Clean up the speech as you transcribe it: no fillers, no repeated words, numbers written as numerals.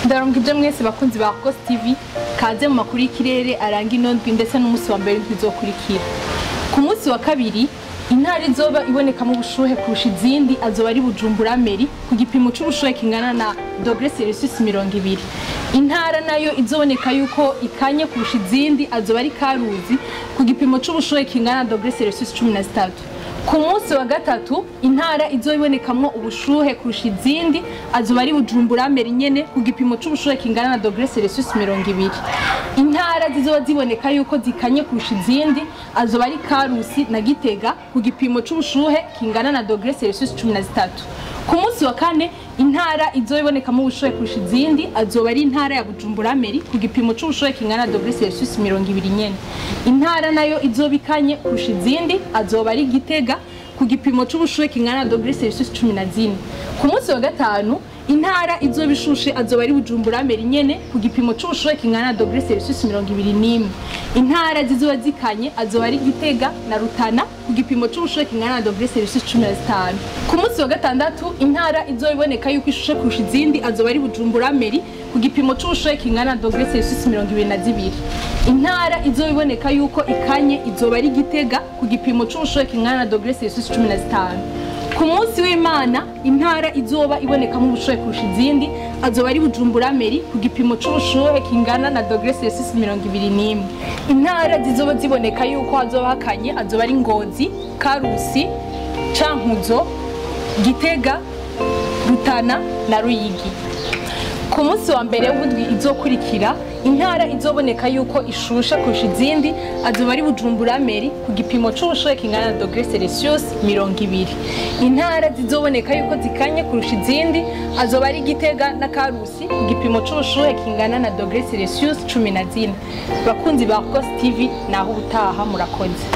Ndaramukije mwese bakunzi ba Argos TV, kaze mu makuru y'ikirere aranga ino ndwi ndetse n'umunsi wa mbere w'indwi izokurikira. Ku munsi wa kabiri, intara izoba ibonekamo ubushuhe kurusha izindi azoba ari Bujumbura Mairie ku gipimo c'ubushuhe kingana na degré Celsius 20. Intara nayo izoboneka yuko ikanye kurusha izindi azoba ari Karuzi ku gipimo c'ubushuhe kingana na degré Celsius 13. Ku munsi wa gatatu, intara izobonekamwo ubushuhe kurusha izindi azoba ari Bujumbura Mairie nyene ku gipimo c'ubushuhe kingana na degré Celsius 20. Intara zizoba ziboneka yuko zikanye kurusha izindi azoba ari Karusi na Gitega ku gipimo c'ubushuhe kingana na degré Celsius 13. Ku munsi wa kane, intara izobonekamwo ubushuhe kurusha izindi azoba ari intara ya Bujumbura Mairie ku gipimo c'ubushuhe kingana na degré Celsius 20 nyene. Intara nayo izoba ikanye kurusha izindi azoba ari Gitega ku gipimo c'ubushuhe kingana na degré Celsius 14. Ku munsi wa gatanu, intara izoba ishushe azoba ari Bujumbura Mairie nyene ku gipimo c'ubushuhe kingana na degré Celsius 21. Intara zizoba zikanye azoba ari Gitega na Rutana ku gipimo c'ubushuhe kingana na degré Celsius 15. Ku munsi wa gatandatu, intara izoba iboneka yuko ishushe kurusha izindi azoba ari Bujumbura Mairie ku gipimo c'ubushuhe kingana na degré Celsius 22. Intara izoba iboneka yuko ikanye izoba ari Gitega ku gipimo c'ubushuhe kingana na degré Celsius 15. Ku munsi w'Imana, intara izoba ibonekamo ubushuhe kurusha izindi azoba ari Bujumbura Mairie ku gipimo c'ubushuhe kingana na degré Celsius 21. Intara zizoba ziboneka yuko hazoba hakanye azoba ari Ngozi, Karusi, Cankuzo, Gitega, Rutana na Ruyigi. Ku munsi wa mbere w'indwi izokurikira, intara izoboneka yuko ishushe kurusha izindi azoba ari Bujumbura Mairie ku gipimo c'ubushuhe kingana na degré Celsius 20. Intara zizoboneka yuko zikanye kurusha izindi azoba ari Gitega na Karusi ku gipimo c'ubushuhe kingana na degré Celsius 14. Bakunzi ba Argos TV, naho ubutaha, murakoze.